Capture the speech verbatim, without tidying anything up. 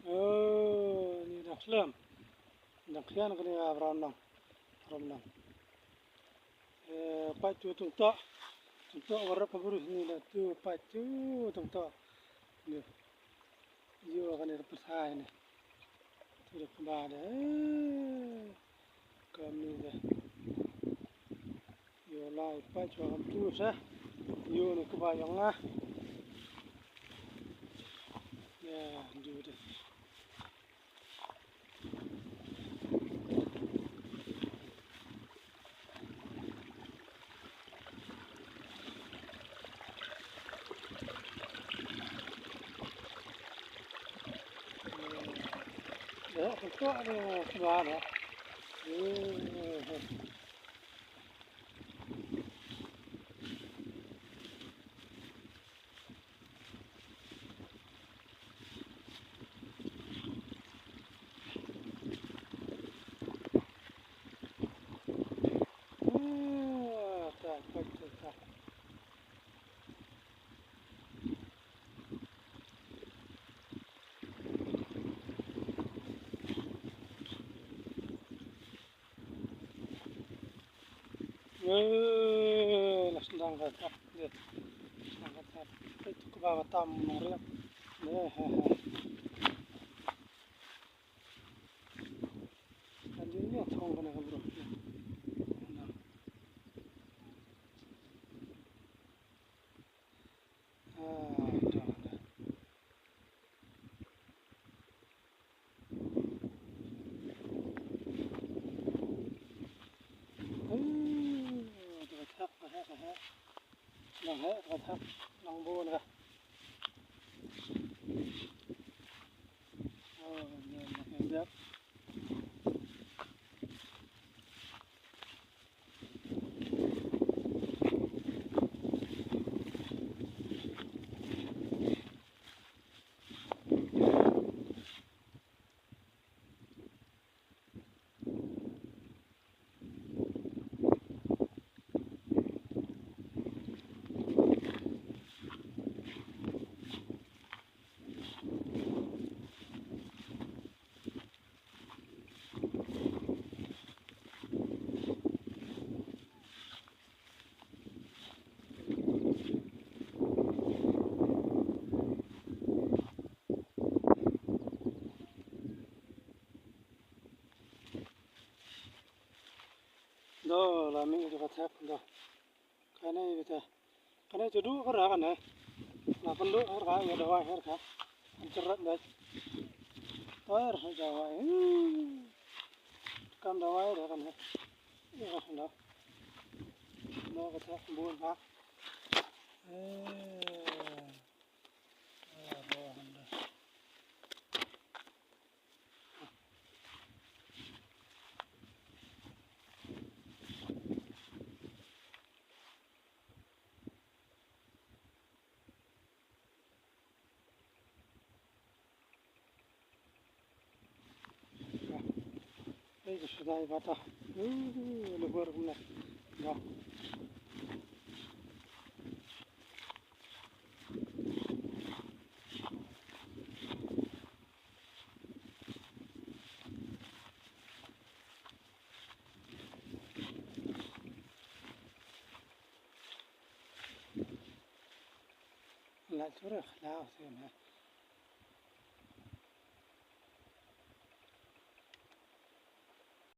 Oh, ni dang slem. Dang khian kane ka bram nang. Bram nang. Eh, pait tu tungtoh. Tungtoh warap ka bru ni da tu pait tu tungtoh. Ni. Ïoh kane ka pyrthai ni. Tu da kaba da. Eh, kam ni da. Ïoh lai pait chwa kam tu sa. Ïoh ni kaba ïong ah. Ya, du da. Eh, la sdang ka thap, eh. Sdang ka thap. Eh, tu kaba ka tam nong riak. Eh, he, he. Kan dia ni thong kena ka bro. Ah, dah, dah. Do, la mih ïa ka thep do. Kane ïa ka. Kane te duh ka ra kane. La pynduh her ka ïa dawai her ka. An chrat dai. Ter dawai. Hmm. Kam dawai da kane. Ïa ka do. Do ka thep bun ha. Eh. Ah, do han do. Ei, ka sdai bata. Uh, lubur kumne. Ya. La chura la se na.